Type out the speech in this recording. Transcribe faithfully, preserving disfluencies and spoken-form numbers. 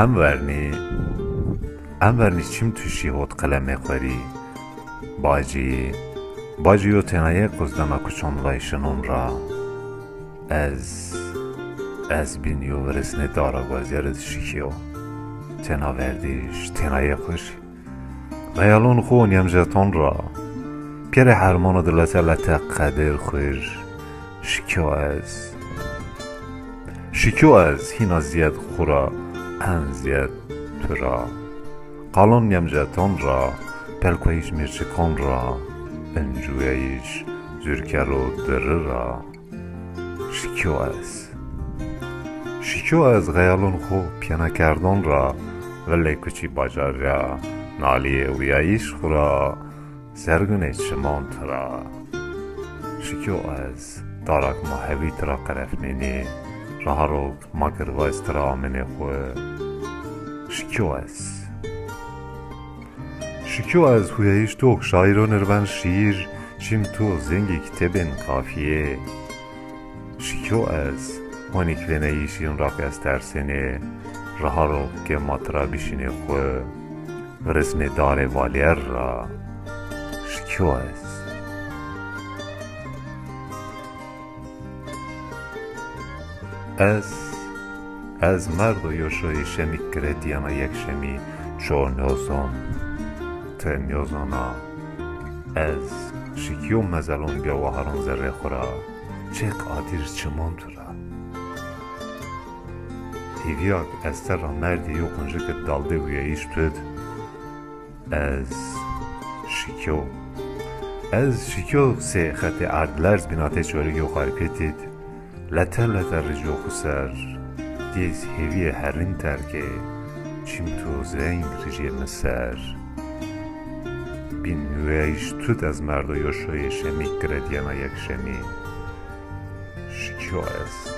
Em vernî, em vernî çim tu şî hot qelemê xwerî. Bacî, bacî yo tênaye quzdena kuçon vayşinon ra. Ez, ez bîn yo virisnê dara guezyer iz şikîyo. Têna verdîş, tênaye xweşî. Xeyalon xo nîyemjeton ra. Pîyerê hermano di lete lete qedir xwir. Şikyo ez. Şikyo ez hîna zîyed xwu ra, en zîyed tu ra. Qalon nîyemjeton ra, pelkweyîş mîrçikon ra, incûyeyîş zûrkero diri ra. Şikyo ez. Şikyo ez xeyalon xo pîyena kerdon ra, vilê kuçî bacar ra, nalîyê wîyayîş xwu ra, zergunê çiman tu ra. Şikyo ez, darak ma hevî tu ra qerefnênê, raharok ma girvayz tu ra amenê xwu. Şikyo ez. Şikyo ez huyayîş tu ok şaîron ir ben şîîr, çim tu zengî kitêbên qafîyê. Şikyo ez, honik vêneyîşîn ra ke ez tersênê, raharok ke ma tu ra bişînê xwu, virisnê darê valîyer ra. Şikyo ez. Ez, ez merdo yo şoyê şemî giredîyena yek şemî ço nozon. Ti nozona. Ez şikyo mezelon bîya waharon zerrê xwu ra. Çêk adîr çimon tu ra. Hêvîyak ez ser ra merdê yo quncike daldê wîyayîş tu di. Ez şikyo. Ez şikyo sê xetê erdlerz bînatê çolîgê xarpêtî di. Lete lete ricyo xwu ser. Dîz hêvîyê herîn terkê. Çim tu zeng ricê mi ser. Bîn wîyayîş tu di ez merdo yo şoyê şemî giredîyena yek şemî. Şikyo ez.